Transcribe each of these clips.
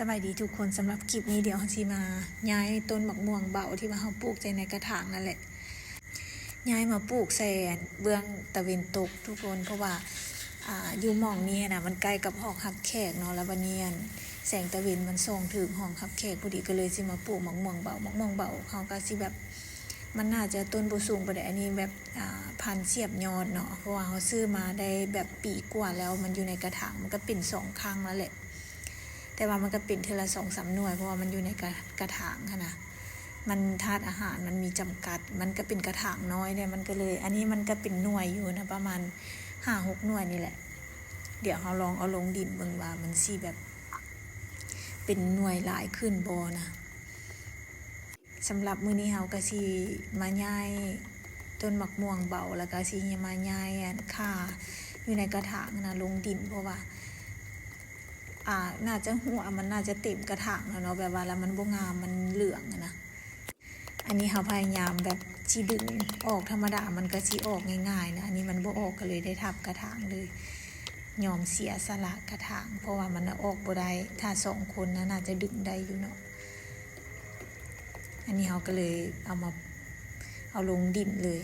ສະບາຍດີທຸກຄົນ, ສຳລັບຄລິບນີ້ດຽວເຮົາຊິມາຍ້າຍຕົ້ນໝາກມ່ວງເບົາທີ່ວ່າເຮົາປູກໃສ່ໃນກະຖາງນັ້ນແຫຼະ ຍ້າຍມາປູກໃສ່ເບື້ອງຕາເວັນຕົກທຸກຄົນ, ເພາະວ່າ ອ່າ ຢູ່ໝ່ອງນີ້ຫັ້ນນະ ມັນໃກ້ກັບຫ້ອງຮັບແຂກເນາະ, ແລ້ວບັດນີ້ ອັນ ແສງຕາເວັນມັນສ່ອງຖືກຫ້ອງຮັບແຂກພໍດີ ກໍເລີຍຊິມາປູກໝາກມ່ວງເບົາ. ໝາກມ່ວງເບົາເຮົາກໍຊິແບບ ມັນໜ້າຈະຕົ້ນບໍ່ສູງປານໃດ, ອັນນີ້ແບບ ອ່າ ພັນສຽບຍອດເນາະ, ເພາະວ່າເຮົາຊື້ມາໄດ້ແບບປີກວ່າແລ້ວ, ມັນຢູ່ໃນກະຖາງ ມັນກໍເປັນສອງຄັ້ງແລ້ວແຫຼະ, ແຕ່ວ່າມັນກໍເປັນເທື່ອລະສອງສາມໜ່ວຍ ເພາະວ່າມັນຢູ່ໃນກະ ກະຖາງຫັ້ນນະ, ມັນ ທາດອາຫານມັນມີຈຳກັດ, ມັນກໍເປັນກະຖາງນ້ອຍເດ້, ມັນກໍເລີຍ ອັນນີ້ມັນກໍເປັນໜ່ວຍຢູ່ນະ ປະມານຫ້າຫົກໜ່ວຍນີ້ແຫຼະ. ດຽວເຮົາລອງເອົາລົງດິນເບິ່ງວ່າມັນຊິແບບເປັນໜ່ວຍຫຼາຍຂຶ້ນບໍ່ນະ. ສຳລັບມື້ນີ້ເຮົາກໍຊິມາຍ້າຍຕົ້ນໝາກມ່ວງເບົາ ແລ້ວກໍຊິມາຍ້າຍ ອັນ ຂ່າຢູ່ໃນກະຖາງນະລົງດິນ, ເພາະວ່າ ອ່າ ໜ້າຈະຫົວ ມັນໜ້າຈະເຕັມກະຖາງແລ້ວເນາະ, ແບບວ່າແລ້ວມັນບໍ່ງາມ ມັນເຫຼືອງຫັ້ນນະ. ອັນນີ້ເຮົາພະຍາຍາມແບບຊິດຶງອອກ, ທຳມະດາມັນກໍຊິອອກງ່າຍໆນະ, ອັນນີ້ມັນບໍ່ອອກ ກໍເລີຍໄດ້ທັບກະຖາງເລີຍ, ຍອມເສຍສະຫຼະກະຖາງ ເພາະວ່າມັນອອກບໍ່ໄດ້, ຖ້າສອງຄົນນະໜ້າຈະດຶງໄດ້ຢູ່ເນາະ. ອັນນີ້ເຮົາກໍເລີຍເອົາມາ ເອົາລົງດິນເລີຍ.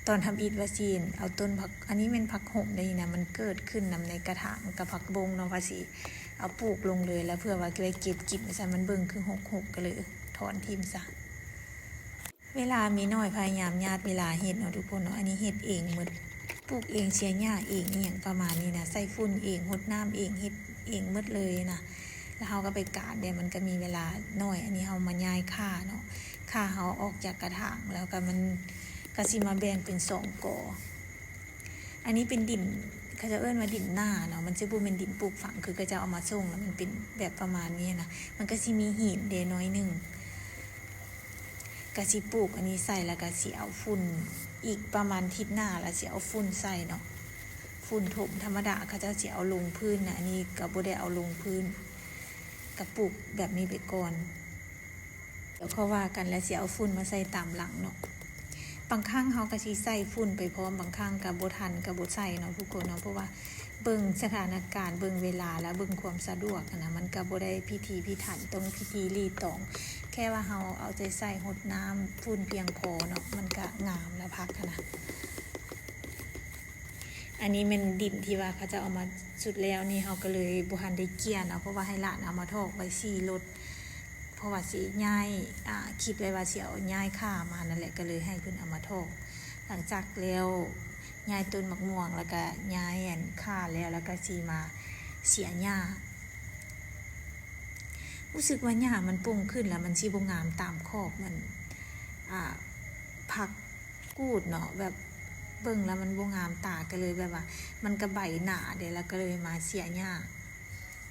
ຕອນທຳອິດວ່າຊິເອົາຕົ້ນຜັກ ອັນນີ້ແມ່ນຜັກຫົມເດ້ນະ, ມັນເກີດຂຶ້ນນຳໃນກະຖາງກັບຜັກບົ້ງເນາະ, ວ່າຊິເອົາປູກລົງເລີຍ ແລ້ວເພື່ອວ່າໄດ້ເກັບກິນວ່າຊັ້ນ, ມັນເບິ່ງຄືຮົກໆ ກໍເລີຍຖອນຖິ້ມຊະ. ເວລາມີໜ້ອຍ ພະຍາຍາມຍາດເວລາເຮັດເນາະທຸກຄົນເນາະ. ອັນນີ້ເຮັດເອງໝົດ, ປູກເອງ, ເສຍຫຍ້າເອງ ອີ່ຫຍັງປະມານນີ້ນະ, ໃສ່ຝຸ່ນເອງ, ຫົດນ້ຳເອງ, ເຮັດເອງໝົດເລີຍນະ. ແລ້ວເຮົາກໍໄປການເດ້, ມັນກໍມີເວລາໜ້ອຍ. ອັນນີ້ເຮົາມາຍ້າຍຂ່າເນາະ, ຂ່າເຮົາອອກຈາກກະຖາງ ແລ້ວກໍມັນກໍຊິມາແບ່ງເປັນສອງກໍ. ອັນນີ້ເປັນດິນ ເຂົາເຈົ້າເອີ້ນວ່າດິນໜ້າເນາະ, ມັນຊິບໍ່ແມ່ນດິນປູກຝັງ ຄືເຂົາເຈົ້າເອົາມາສົ່ງ ແລ້ວມັນເປັນແບບປະມານນີ້ນະ, ມັນກໍຊິມີຫີນເດໜ້ອຍໜຶ່ງ. ກະຊິປູກອັນນີ້ໃສ່ ແລ້ວກະຊິເອົາຝຸ່ນ ອີກປະມານທິດໜ້າ ແລ້ວຊິເອົາຝຸ່ນໃສ່ເນາະ, ຝຸ່ນຖົມທຳມະດາ ເຂົາເຈົ້າຊິເອົາລົງພື້ນນະ, ອັນນີ້ກະບໍ່ໄດ້ເອົາລົງພື້ນ, ກະປູກແບບນີ້ໄປກ່ອນ, ດຽວຄ່ອຍວ່າກັນ ແລ້ວຊິເອົາຝຸ່ນມາໃສ່ຕາມຫຼັງເນາະ. ບາງຄັ້ງເຮົາກະຊິໃສ່ຝຸ່ນໄປພ້ອມ, ບາງຄັ້ງກະບໍ່ທັນກະບໍ່ໃສ່ເນາະທຸກຄົນເນາະ, ເພາະວ່າ ເບິ່ງສະຖານະການ ເບິ່ງເວລາ ແລະ ເບິ່ງຄວາມສະດວກຫັ້ນນະ, ມັນກະບໍ່ໄດ້ພິຖີພິຖັນ ຕ້ອງພິຖີລີ້ຕອງ, ແຄ່ວ່າເຮົາເອົາໃຈໃສ່ ຫົດນ້ຳຝຸ່ນພຽງພໍເນາະ, ມັນກະງາມລະ ຜັກຫັ້ນນະ. ອັນນີ້ແມ່ນດິນທີ່ວ່າເຂົາເຈົ້າເອົາມາຊຸດແລ້ວນີ້, ເຮົາກະເລີຍບໍ່ທັນໄດ້ເກ່ຍເນາະ, ເພາະວ່າໃຫ້ຫຼານເອົາມາຖອກໄວ້ສີ່ລົດ, ເພາະວ່າຊິຍ້າຍ ອາ ຄິດໄວ້ວ່າຊິເອົາຍ້າຍຂ່າມານັ້ນແຫຼະ, ກະເລີຍໃຫ້ເພິ່ນເອົາມາຖອກ. ຫຼັງຈາກແລ້ວ ຍ້າຍຕົ້ນໝາກມ່ວງ ແລ້ວກະຍ້າຍ ອັນ ຂ່າແລ້ວ ແລ້ວກະຊິມາເສຍຫຍ້າ. ຮູ້ສຶກວ່າຫຍ້າມັນປົ່ງຂຶ້ນ ແລ້ວມັນຊິບໍ່ງາມຕາມຂອບ ມັນ ອາ ຜັກກູດເນາະ, ແບບເບິ່ງແລ້ວມັນບໍ່ງາມຕາ, ກະເລີຍແບບວ່າ ມັນກະໃບໜາເດ້, ແລ້ວກະເລີຍມາເສຍຫຍ້າ.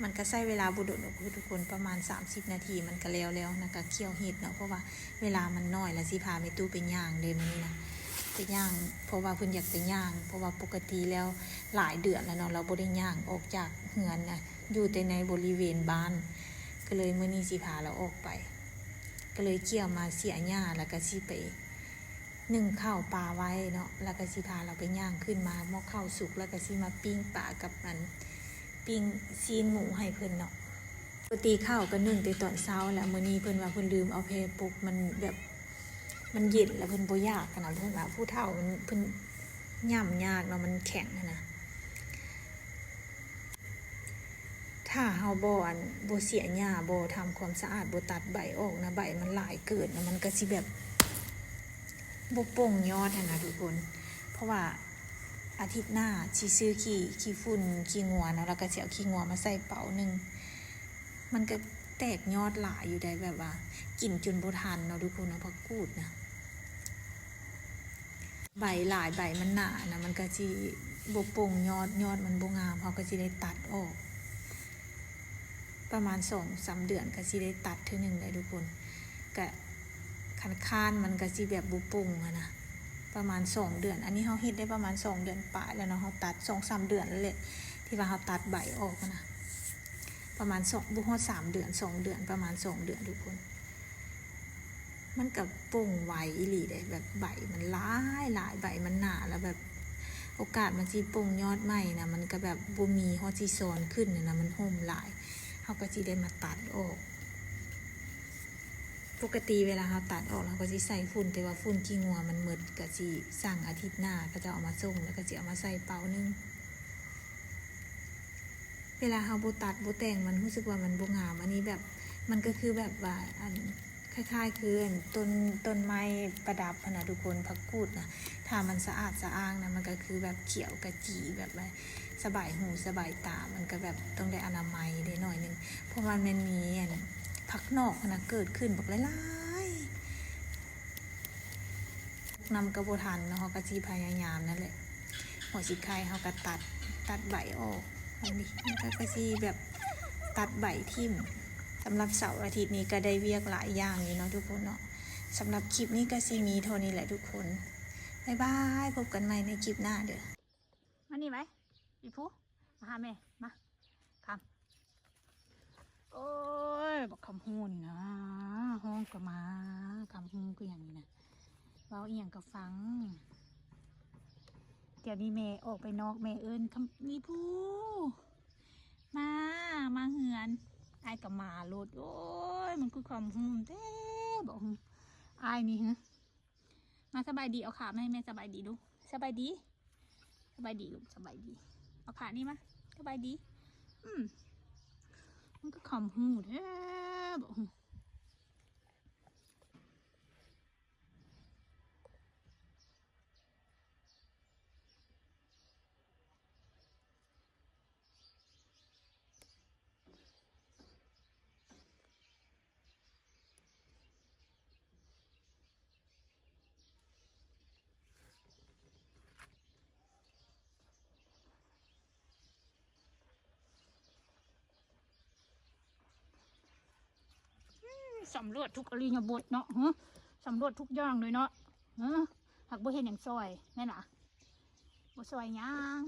ມັນກະໃຊ້ເວລາບໍ່ດົນດອກທຸກຄົນ, ປະມານສາມສິບນາທີມັນກະແລ້ວແລ້ວນະ, ກະຂ້ຽວເຫັດເນາະ, ເພາະວ່າເວລາມັນໜ້ອຍ. ລະຊິພາແມ່ຕູ້ໄປຍ່າງເດ້ມື້ນີ້ນະ, ໄປຍ່າງ ເພາະວ່າເພິ່ນຢາກໄປຍ່າງ, ເພາະວ່າປົກກະຕິແລ້ວຫຼາຍເດືອນແລ້ວເນາະ ລາວບໍ່ໄດ້ຍ່າງອອກຈາກເຮືອນນະ, ຢູ່ແຕ່ໃນບໍລິເວນບ້ານ, ກະເລີຍມື້ນີ້ຊິພາລາວອອກໄປ, ກະເລີຍກ່ຽວມາເສຍຫຍ້າ ລະກະຊິໄປ ໜຶ້ງເຂົ້າປາໄວ້ເນາະ, ແລ້ວກະຊິພາລາວໄປຍ່າງຂຶ້ນມາ ໝໍ້ເຂົ້າສຸກ ແລ້ວກະຊິມາປີ້ງປາກັບ ອັນ ປີ້ງຊີ້ນໝູໃຫ້ເພິ່ນເນາະ. ປົກກະຕິເຂົ້າກະໜຶ້ງແຕ່ຕອນເຊົ້າ, ແລ້ວມື້ນີ້ເພິ່ນວ່າເພິ່ນລືມເອົາແພປົກ, ມັນແບບ ມັນເຢັນ ແລ້ວເພິ່ນບໍ່ຢາກຫັ້ນນະ, ເພິ່ນວ່າຜູ້ເຖົ້າມັນ ເພິ່ນຫຍ້ຳຍາກເນາະ, ມັນແຂງຫັ້ນນະ. ຖ້າເຮົາບໍ່ ອັນ ບໍ່ເສຍຫຍ້າ ບໍ່ທຳຄວາມສະອາດ ບໍ່ຕັດໃບອອກນະ ໃບມັນຫຼາຍເກີນນະ ມັນກະຊິແບບບໍ່ປົ່ງຍອດຫັ້ນນະທຸກຄົນ. ເພາະວ່າອາທິດໜ້າຊິຊື້ຂີ້ ຂີ້ຝຸ່ນ ຂີ້ງົວເນາະ ແລ້ວກະຊິເອົາຂີ້ງົວມາໃສ່ເປົາໜຶ່ງ. ມັນກະແຕກຍອດຫຼາຍຢູ່ໃດ໋ ແບບວ່າກິນຈົນບໍ່ທັນເນາະທຸກຄົນເນາະ ຜັກກູດນະ. ໃບຫຼາຍ ໃບມັນໜານະ ມັນກະຊິບໍ່ປົ່ງຍອດ ຍອດມັນບໍ່ງາມ ເຮົາກະຊິໄດ້ຕັດອອກ. ປະມານສອງສາມເດືອນກະຊິໄດ້ຕັດເທື່ອໜຶ່ງໄດ໋ທຸກຄົນ. ກະຄັນຄ້ານມັນກະຊິແບບບໍ່ປົ່ງຫັ້ນນະ ປະມານສອງເດືອນ. ອັນນີ້ເຮົາເຮັດໄດ້ປະມານສອງເດືອນປາຍແລ້ວເນາະ ເຮົາຕັດ ສອງສາມເດືອນແລ້ວແຫຼະ ທີ່ວ່າເຮົາຕັດໃບອອກຫັ້ນນະ. ປະມານສອງ ບໍ່ຮອດສາມເດືອນ ສອງເດືອນ ປະມານສອງເດືອນທຸກຄົນ. ມັນກະປົ່ງໄວອີ່ຫຼີເດ້ ແບບໃບມັນຫຼາຍໆ ໃບມັນໜາ ແລ້ວແບບໂອກາດມັນຊິປົ່ງຍອດໃໝ່ນະ ມັນກະແບບບໍ່ມີ ຮອດຊິຊອນຂຶ້ນຫັ້ນນະ ມັນຮົ່ມຫຼາຍ. ເຮົາກໍຊິໄດ້ມາຕັດອອກ. ປົກກະຕິເວລາເຮົາຕັດອອກ ເຮົາກໍຊິໃສ່ຝຸ່ນ, ແຕ່ວ່າຝຸ່ນຂີ້ງົວມັນໝົດ ກໍຊິສັ່ງອາທິດໜ້າ ເຂົາເຈົ້າເອົາມາສົ່ງ ແລ້ວກໍຊິເອົາມາໃສ່ເປົາໜຶ່ງ. ເວລາເຮົາບໍ່ຕັດບໍ່ແຕ່ງ ມັນຮູ້ສຶກວ່າມັນບໍ່ງາມ. ອັນນີ້ແບບ ມັນກໍຄືແບບວ່າ ອັນ ຄ້າຍໆຄືອັນຕົ້ນ ຕົ້ນໄມ້ປະດັບຫັ້ນນະທຸກຄົນ, ຜັກກູດນະ ຖ້າມັນສະອາດສະອ້າງນະ ມັນກໍຄືແບບຂຽວຂະຈີ ແບບວ່າສະບາຍຫູສະບາຍຕາ. ມັນກໍແບບຕ້ອງໄດ້ອະນາໄມເດ້ໜ້ອຍໜຶ່ງ ເພາະວ່າມັນມີອັນຜັກນອກຫັ້ນນະເກີດຂຶ້ນບັກຫຼາຍໆ. ນຳກໍບໍ່ທັນເນາະ, ເຮົາກໍຊິພະຍາຍາມນັ້ນແຫຼະ. ຫົວສີໄຄເຮົາກໍຕັດ ຕັດໃບອອກ. ອັນນີ້ມັນກໍ ກໍຊິແບບຕັດໃບຖິ້ມ. ສຳລັບເສົາອາທິດນີ້ກໍໄດ້ວຽກຫຼາຍຢ່າງຢູ່ເນາະທຸກຄົນເນາະ. ສຳລັບຄລິບນີ້ກໍຊິມີເທົ່ານີ້ແຫຼະທຸກຄົນ. ບາຍບາຍ, ພົບກັນໃໝ່ໃນຄລິບໜ້າເດີ້. ມານີ້ໄວ້ ອີ່ພູ ມາຫາແມ່ ມາ ຄຳ. ໂອ້ຍ ບັກຄຳຮູ້ນີ້ນະ ຮ້ອງກໍມາ. ຄຳຮູ້ຄືຫຍັງນີ້ນະ ເວົ້າອີ່ຫຍັງກໍຟັງ. ດຽວນີ້ແມ່ອອກໄປນອກ ແມ່ເອີ້ນຄຳ ອີ່ພູ ມາ ມາເຮືອນ. ອ້າຍກໍມາໂລດ. ໂອ້ຍ ມັນຄືຄຳຮູ້ແທ້ບໍ? ອ້າຍນີ້ຫື ມາສະບາຍດີ, ເອົາຂາມາໃຫ້ແມ່ສະບາຍດີດູ. ສະບາຍດີ ສະບາຍດີລູກ ສະບາຍດີ. ເອົາຂານີ້ມາ ສະບາຍດີ. ອືມ ມັນຄືຄຳຮູ້ແທ້ບໍ? ອືມ ສຳຫຼວດທຸກອິລິຍາບົດເນາະ ຫື ສຳຫຼວດທຸກຢ່າງເລີຍເນາະ ຫື ຫາກບໍ່ເຮັດຫຍັງຊ່ອຍ ແມ່ນຫວາ? ບໍ່ຊ່ອຍຫຍັງ.